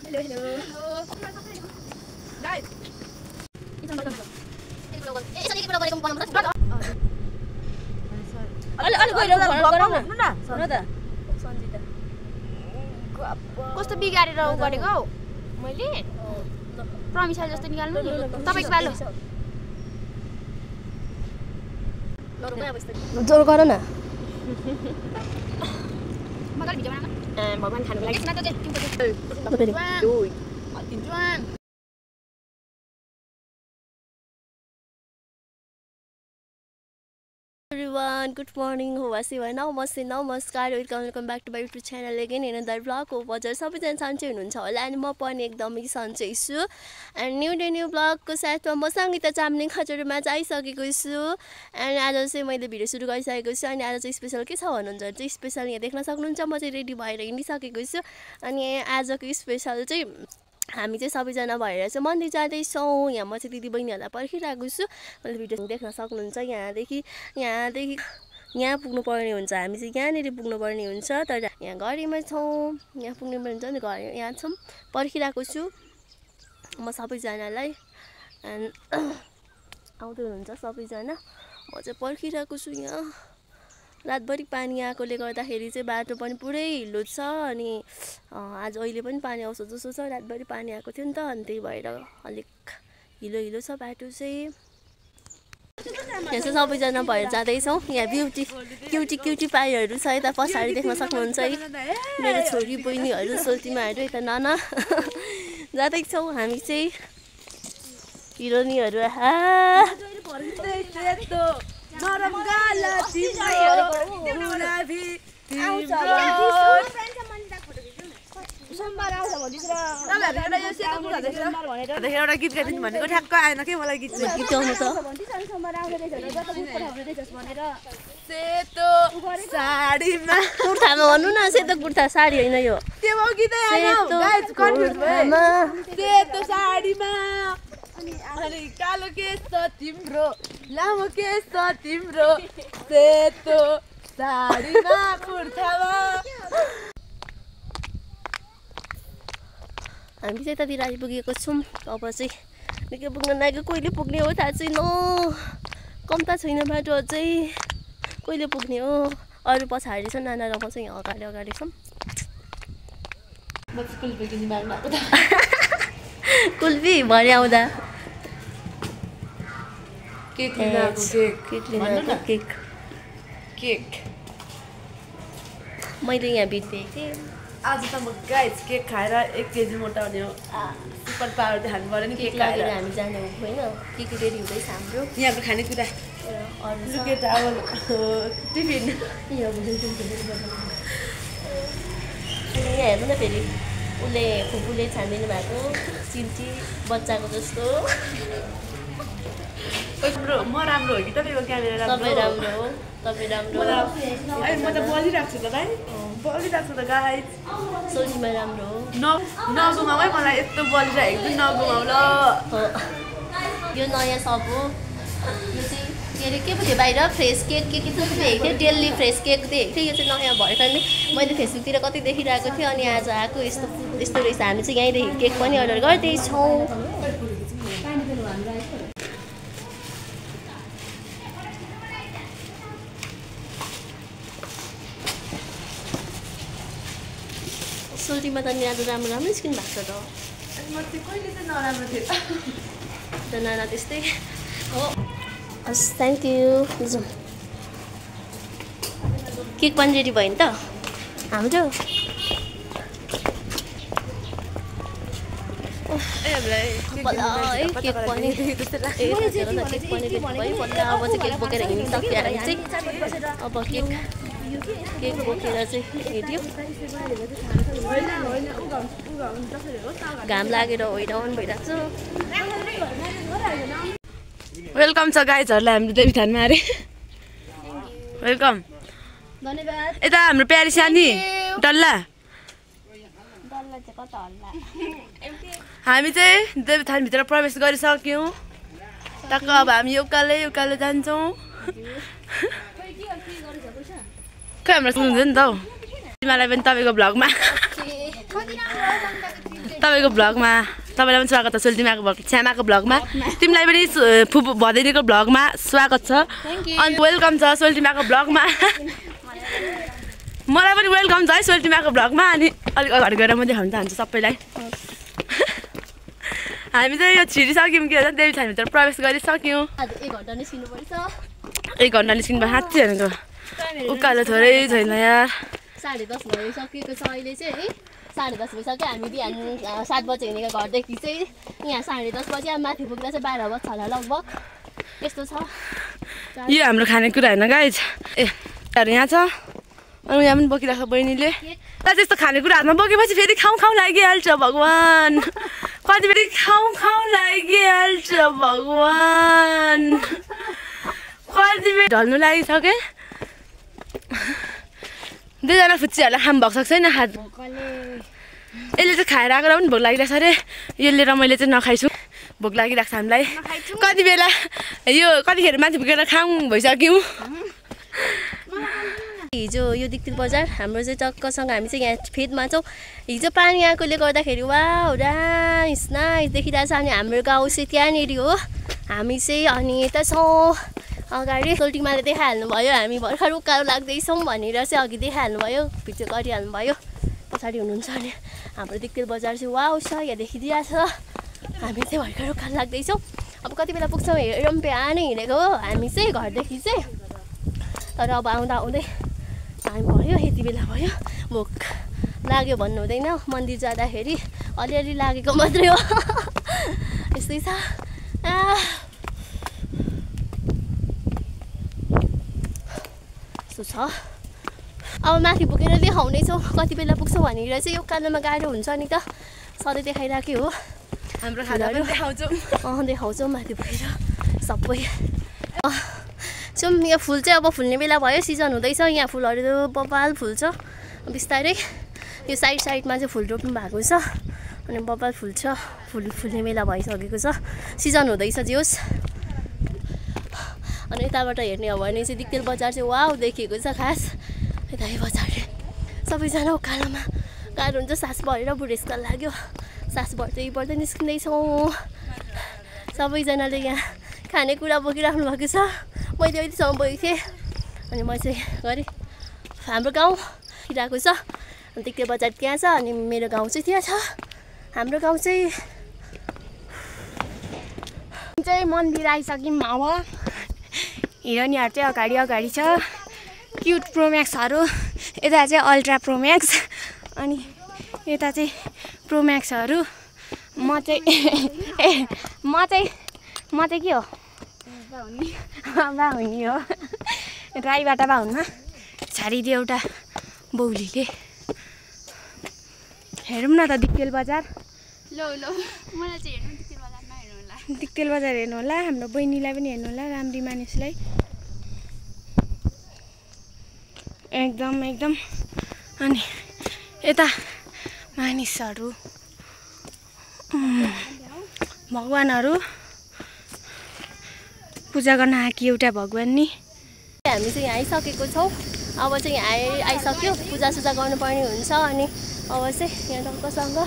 कस्तो बिगारेर गरेको हौ मैले प्रमिसा जस्तो निकाल्नु नि तपाईको पालो जोर गर न मगर भिडियो बनाउन भगवान खानुको लागि everyone, good morning. नमस्कार welcome back to my YouTube channel again हेर्नु ब्लग हो बजार सबैजना सन्चै हुनुहुन्छ होला अनि म पनि एकदमै सन्चै छु एन्ड न्यू डे न्यू ब्लगको साथमा म सङ्गीता चाम्लिङ खजुरीमा चाहिँ आइसकेको छु एन्ड आज चाहिँ मैले भिडियो सुरु गरिसकेको छु अनि आज चाहिँ स्पेसल के छ भन्नुहुन्छ चाहिँ स्पेसल यहाँ देख्न सक्नुहुन्छ म चाहिँ रेडी भएर हिँडिसकेको छु अनि आजको स्पेसल चाहिँ हामी चाहिँ सबैजना भएर चाहिँ मन्दिर जाँदैछौँ यहाँ म चाहिँ दिदी बहिनीहरूलाई पर्खिरहेको छु मैले भिडियो देख्न सक्नुहुन्छ यहाँदेखि यहाँ पुग्नु पर्ने हुन्छ हामी चाहिँ यहाँनिर पुग्नु पर्ने हुन्छ तर यहाँ गाडीमा छौँ यहाँ पुग्नु पर्ने हुन्छ नि घर यहाँ छौँ पर्खिरहेको छु म सबैजनालाई एन्ड आउँदै हुनुहुन्छ सबैजना म चाहिँ पर्खिरहेको छु यहाँ रातभरि पानी आएकोले गर्दाखेरि चाहिँ बाटो पनि पुरै हिलो छ अनि आज अहिले पनि पानी आउँछ जस्तो छ रातभरि पानी आएको थियो नि त अनि त्यही भएर अलिक हिलो छ बाटो चाहिँ यहाँ चाहिँ सबैजना भएर जाँदैछौँ यहाँ क्युटी पाईहरू छ यता पछाडि देख्न सक्नुहुन्छ है मेरो छोरी बहिनीहरू सोल्टीमाहरू यता नाना जाँदैछौँ हामी चाहिँ हिरोनीहरू एउटा गीत गाइदिनु भनेको ठ्याक्क आएन के मलाई गीत गाउनु त सेतो साडीमा कुर्तामा भन्नु न सेतो कुर्ता साडी होइन यो सेतो साडीमा अनि कालो केस छ तिम्रो लामो केस छ तिम्रो सेतो साडीमा कुर्तामा हामी चाहिँ यतातिर आइपुगेको छौँ अब चाहिँ निकै पुग्न लागेको कहिले पुग्ने हो थाहा छैन कम त छैन बाटो अझै कहिले पुग्ने हो अरू पछाडि छ नाना रमाउँछ यहाँ अगाडि छौँ कुल्फी भरे आउँदा केक मैले यहाँ बित्थेँ कि आज त म गाइस केक खाएर 1 केजी मोटा हुने हो सुपर पावर देखाउनु पर्यो नि केक खाएर हामी जाने होइन के रेडी हुँदैछ हाम्रो यहाँको खानेकुरा लुके टावल टिफिन यहाँ हेर्नु न फेरि उसले फुपूले छानिदिनु भएको चिन्ची बच्चाको जस्तो म राम्रो हो कि तपाईँको क्यामेरा तपाईँ राम्रो हो तपाईँ राम्रो म त बोलिरहेको छु त भाइ बोलिरहेको छु त गाइस सोनीमा राम्रो हो नगुमाऊ है मलाई यस्तो बोलिरहेको छु नगुमाऊ ल यो नयाँ सप हो यो चाहिँ के अरे के पो थियो बाहिर फ्रेस केक के देखेको थियो डेली फ्रेस केक देखेको थिएँ यो चाहिँ नयाँ भर्खर नै मैले फेसबुकतिर कति देखिरहेको थिएँ अनि आज आएको यस्तो रहेछ हामी चाहिँ यहीँदेखि केक पनि अर्डर गर्दैछौँ सोल्टीमा त नि आज राम्रो स्किन भएको छ त नाना त्यस्तै हो हस् थ्याङ्क यू केक पनि रेडी भयो नि त हाम्रो केक पनि अब चाहिँ केक बोकेर हिँडिसकेर चाहिँ अब केक बोकेर चाहिँ हिँड्यो घाम लागेर होइन भइरहेको छ वेलकम छ गाइजहरूलाई हाम्रो देवीथानमा अरे वेलकम धन्यवाद यता हाम्रो प्यारी सानी डल्ला हामी चाहिँ देवीथानभित्र प्रवेश गरिसक्यौँ टक्क अब हामी उकालो जान्छौँ खै हाम्रो सुन्नुहुन्छ नि त हौ मलाई पनि तपाईँको भ्लगमा तपाईँको भ्लगमा तपाईँलाई पनि स्वागत छ सोल्टिमाको भ्लग छ्यामाको भ्लगमा तिमीलाई पनि फुपू भदैनीको भ्लगमा स्वागत छ अनि वेलकम छ सोल्टिमाको भ्लगमा मलाई पनि वेलकम छ है सोल्टिमाको भ्लगमा अनि अलिक अगाडि गएर म देखाउन चाहन्छु सबैलाई हामी चाहिँ यो छिरिसक्यौँ के भन्छ देवी छानभित्र प्रवेश गरिसक्यौँ 1 घन्टा निस्किनु साँच्चै भनेको उकालो थोरै छैन यार 10:30 भइसकेको छ अहिले चाहिँ है 10:30 भइसक्यो हामी बिहान 7 बजे हिँडेको घरदेखि चाहिँ यहाँ 10:30 बजे माथि पुग्दा चाहिँ 12 बज्छ होला लगभग यस्तो छ यो हाम्रो खानेकुरा होइन गाइज ए यहाँ छ अनि यहाँ पनि बोकिरहेको बहिनीले त्यस्तो खानेकुरा हातमा बोकेपछि फेरि खाउँ खाउँ लागिहाल्छ भगवान् कति फेरि खाउँ खाउँ लागिहाल्छ भगवान् कति फेरि ढल्नु लागिसके दुईजना फुच्चीहरूलाई खाम भएको छैन हात यसले चाहिँ खाएर आएर पनि भोक लागिरहेको छ अरे यसले र मैले चाहिँ नखाइछु भोक लागिरहेको छ हामीलाई कति बेला यो कतिखेर माथि पुगेर खाउँ भइसक्यौँ हिजो यो दिक्तिल बजार हाम्रो चाहिँ टक्कसँग हामी चाहिँ यहाँ फेदमा छौँ हिजो पानी आएकोले गर्दाखेरि वाउ नाइस नाइस देखिरहेको छ अनि हाम्रो गाउँ चाहिँ त्यहाँनिर हो हामी चाहिँ अनि यता छौँ अगाडि सोल्टिमाले देखाइहाल्नु भयो हामी भर्खर उकालो लाग्दैछौँ भनेर चाहिँ अघि देखाइहाल्नु भयो भिडियो गरिहाल्नु भयो पछाडि हुनुहुन्छ अनि हाम्रो दिक्तिल बजार चाहिँ वाउ छ यहाँ देखिदिरहेको छ हामी चाहिँ भर्खर उकालो लाग्दैछौँ अब कति बेला पुग्छौँ हेरौँ बिहानै हिँडेको हो हामी चाहिँ घरदेखि चाहिँ तर अब आउँदा आउँदै टाइम भयो यति बेला भयो भोक लाग्यो भन्नु हुँदैन मन्दिर जाँदाखेरि अलिअलि लागेको मात्रै हो यस्तै छ यस्तो छ अब माथि पुगेर देखाउनेछौँ कति बेला पुग्छौँ भनेर चाहिँ यो कालोमा गाह्रो हुन्छ नि त सधैँ देखाइरहेकै हो हाम्रो खानाहरू देखाउँछौँ माथि पुगेर सबै जाउँ यहाँ फुल चाहिँ अब फुल्ने बेला भयो सिजन हुँदैछ यहाँ फुलहरू बबाल फुल्छ बिस्तारै यो साइड साइडमा चाहिँ फुल रोप्नु भएको छ अनि बबाल फुल्छ फुल्ने बेला भइसकेको छ सिजन हुँदैछ जे होस् अनि यताबाट हेर्ने हो भने चाहिँ दिक्तेल बजार चाहिँ वाउ देखिएको छ खास यता बजार सबैजना उकालोमा गाह्रो हुन्छ सास भरेर बुढेसकाल लाग्यो सास भर्दै निस्किँदैछौँ सबैजनाले यहाँ खानेकुरा बोकिराख्नु भएको छ मैले अहिलेसम्म बोकेको थिएँ अनि म चाहिँ गरेँ हाम्रो गाउँ खिराको छ अनि दिक्तेल बजार त्यहाँ छ अनि मेरो गाउँ चाहिँ त्यहाँ छ हाम्रो गाउँ चाहिँ मन्दिर आइसक्यौँ अब हिरोनीहरू चाहिँ अगाडि छ क्युट प्रोम्याक्सहरू यता चाहिँ अल्ट्रा प्रोम्याक्स अनि यता चाहिँ प्रोम्याक्सहरू म चाहिँ के हो बा हुने हो राईबाट बा हुन्न छाडिदियो एउटा बौलीले हेरौँ न त दिक्तेल बजार मलाई चाहिँ हेर्नु दिक्तेल बजार हेर्नु होला हाम्रो बहिनीलाई पनि हेर्नु होला राम्री मानिसलाई एकदम अनि यता मानिसहरू भगवानहरू पूजा गर्न आएकी एउटा भगवान नि हामी चाहिँ यहाँ आइसकेको छौँ अब चाहिँ यहाँ आइसक्यो पूजासुजा गर्नुपर्ने हुन्छ अनि अब चाहिँ यहाँ टक्कसँग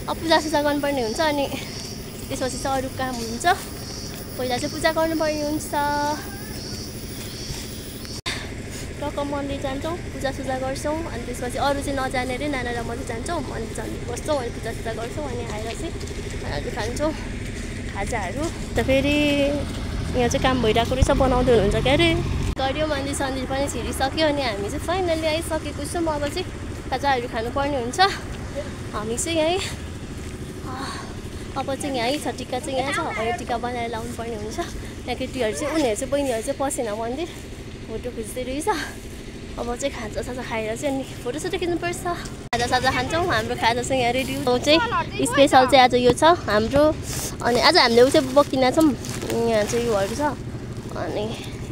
अब पूजासुजा गर्नुपर्ने हुन्छ अनि त्यसपछि चाहिँ अरू काम हुन्छ पहिला चाहिँ पूजा गर्नुपर्ने हुन्छ टक्क मन्दिर जान्छौँ पूजासुजा गर्छौँ अनि त्यसपछि अरू चाहिँ नजाने अरे नाना र म चाहिँ जान्छौँ मन्दिर बस्छौँ अनि पूजासुजा गर्छौँ अनि आएर चाहिँ खानाहरू खान्छौँ खाजाहरू त फेरि यहाँ चाहिँ काम भइरहेको रहेछ बनाउँदै हुनुहुन्छ क्या अरे गऱ्यो मन्दिर सन्दिर पनि छिरिसक्यो अनि हामी चाहिँ फाइनल्ली आइसकेको छौँ अब चाहिँ खाजाहरू खानुपर्ने हुन्छ हामी चाहिँ यहीँ अब चाहिँ यहीँ छ टिका चाहिँ यहाँ छ यो टिका बनाएर लाउनु पर्ने हुन्छ यहाँ केटीहरू चाहिँ उनीहरू चाहिँ बहिनीहरू चाहिँ पसेन मन्दिर फोटो खिच्दै रहेछ अब चाहिँ खाजासाजा खाएर चाहिँ अनि फोटोसोटो खिच्नुपर्छ खाजासाजा खान्छौँ हाम्रो खाजा चाहिँ यहाँ रेडी चाहिँ स्पेसल चाहिँ आज यो छ हाम्रो अनि आज हामीले उ चाहिँ बोकिना छौँ यहाँ चाहिँ योहरू छ अनि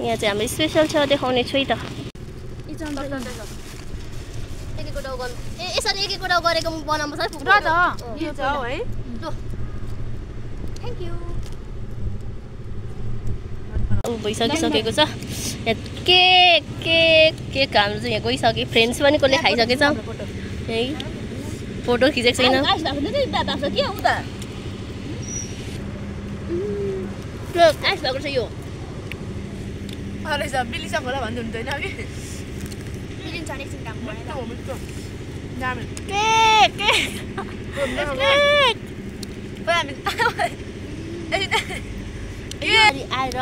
यहाँ चाहिँ हाम्रो स्पेसल छ देखाउने छु है त यसरी एक एकवटा गरेको बनाउनुपर्छ है थ्याङ्क यू भइसकिसकेको छ केक हाम्रो चाहिँ यहाँ गइसक्यो फ्रेन्ड्स पनि कसले खाइसकेछ है फोटो खिचेको छैन आइस भएको छ यो बिलिसक्यो होला भन्दै हुँदैन कि आएर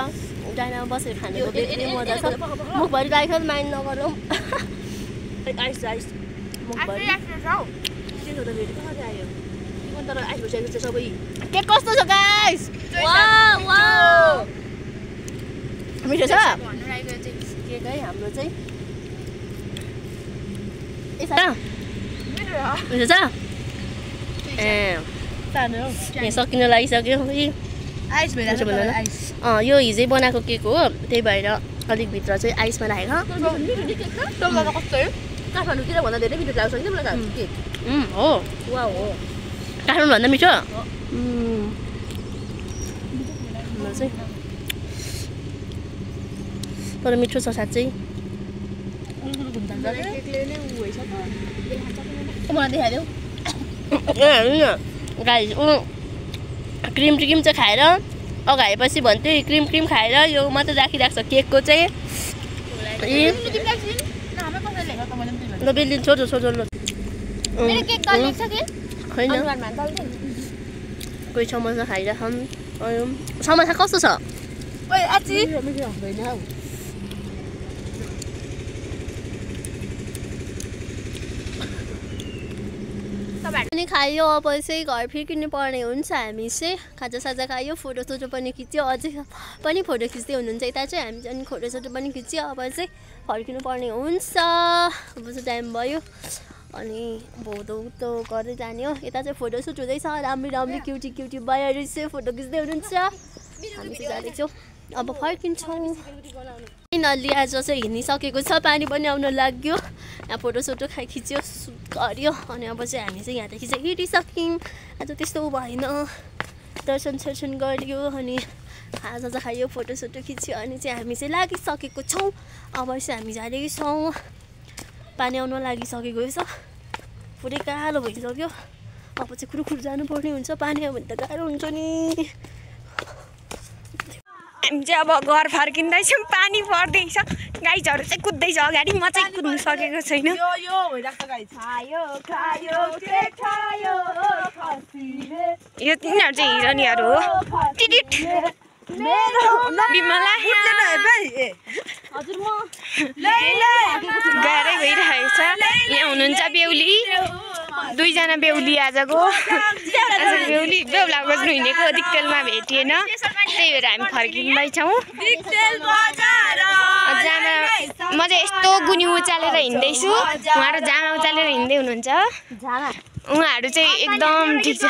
डाइनामा बसेर खानेको बेग्लै मजा छ मुखभरि गाई खान माइन्ड नगरौँ आइस आइस मुखभरि के कस्तो छ गाइस मिठो छ केक है हाम्रो चाहिँ मिठो छ ए सकिन लागिसक्यो यो हिजै बनाएको केक हो त्यही भएर अलिक भित्र चाहिँ आइसमा राखेको काठमाडौँतिर भन्दा धेरै मिठो लाग्छ नि मलाई केक हो वा हो काठमाडौँ भन्दा मिठो चाहिँ तर मिठो छ साँच्चै मलाई देखाइदेऊ गाइस क्रिम ट्रिम चाहिँ खाएर अगाएपछि भन्थ्यो क्रिम खाएर यो मात्रै राखिरहेको छ केकको चाहिँ ल बेलिन छोटो ल होइन कोही समोसा खाइरहेछन् समोसा कस्तो छ पनि खायो अब चाहिँ घर फर्किनु पर्ने हुन्छ हामी चाहिँ खाजासाजा खायो फोटोसोटो पनि खिच्यो अझै पनि फोटो खिच्दै हुनुहुन्छ यता चाहिँ हामी चाहिँ फोटोसोटो पनि खिच्यो अब चाहिँ फर्किनु पर्ने हुन्छ अब चाहिँ टाइम भयो अनि भोदो उतो गर्दै जाने हो यता चाहिँ फोटोसुट हुँदैछ राम्रो क्युटी बाहिर चाहिँ फोटो खिच्दै हुनुहुन्छ हामी चाहिँ जाँदैछौँ अब फर्किन्छौँ नली आज चाहिँ हिँडिसकेको छ पानी पनि आउन लाग्यो यहाँ फोटोसोटो खिच्यो गर्यो अनि अब चाहिँ हामी चाहिँ यहाँदेखि चाहिँ हिँडिसक्यौँ आज त्यस्तो भएन दर्शन गर्यो अनि खाजा खायो फोटोसोटो खिच्यो अनि चाहिँ हामी चाहिँ लागिसकेको छौँ अब चाहिँ हामी जाँदैछौँ पानी आउन लागिसकेको छ पुरै कालो भइसक्यो अब चाहिँ खुरुखुरु जानुपर्ने हुन्छ पानी आयो भने त गाह्रो हुन्छ नि हामी चाहिँ अब घर फर्किँदैछौँ पानी पर्दैछ गाइजहरू चाहिँ कुद्दैछ अगाडि म चाहिँ कुद्नु सकेको छैन यो तिनीहरू चाहिँ हिरोनीहरू हो टिटिट बिमला गाह्रै भइरहेको छ यहाँ हुनुहुन्छ बेहुली दुईजना बेहुली आजको बेहुली बेहुला बज्नु हिँडेको दिक्तेलमा भेटिएन त्यही भएर हामी फर्किँदैछौँ जामा म चाहिँ यस्तो गुनी उचालेर हिँड्दैछु उहाँहरू जामा उचालेर हिँड्दै हुनुहुन्छ उहाँहरू चाहिँ एकदम ठिक छ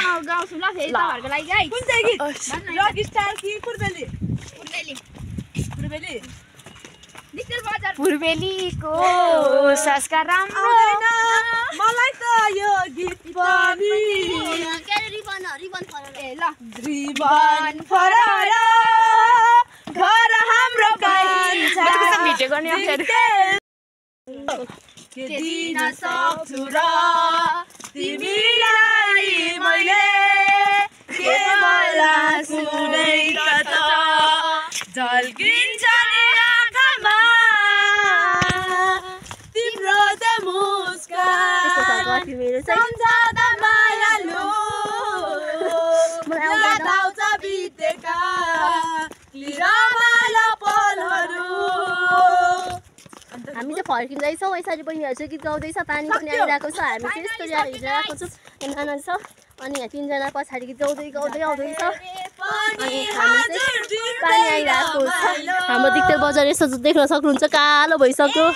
पूर्वेलीको संस्कार राम्रो मलाई त यो गीत पनि रिबन फरर घर हाम्रो भिडियो गर्ने के दिन सक्छु र तिमीलाई मैले के मला सुनै त झल्किन्छ नि आँखामा तिम्रो त मुस्कान सम्झँदा मायालु याद आउँछ बितेका रमाइलो पलहरू हामी चाहिँ फर्किँदैछौँ यसरी पनि यहाँ चाहिँ गीत गाउँदैछ पानी पनि आइरहेको छ हामी चाहिँ यस्तो हिँडिरहेको छौँ यहाँ छ अनि यहाँ तिनजना पछाडि गीत गाउँदै आउँदैछ अनि हामी चाहिँ पानी आइरहेको छ हाम्रो दिक्तेल बजार यस्तो देख्न सक्नुहुन्छ कालो भइसक्यो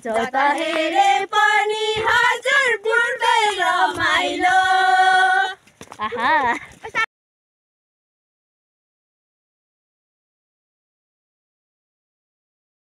जता हेरे पनि हजुर पूर्वै रमाइलो आहा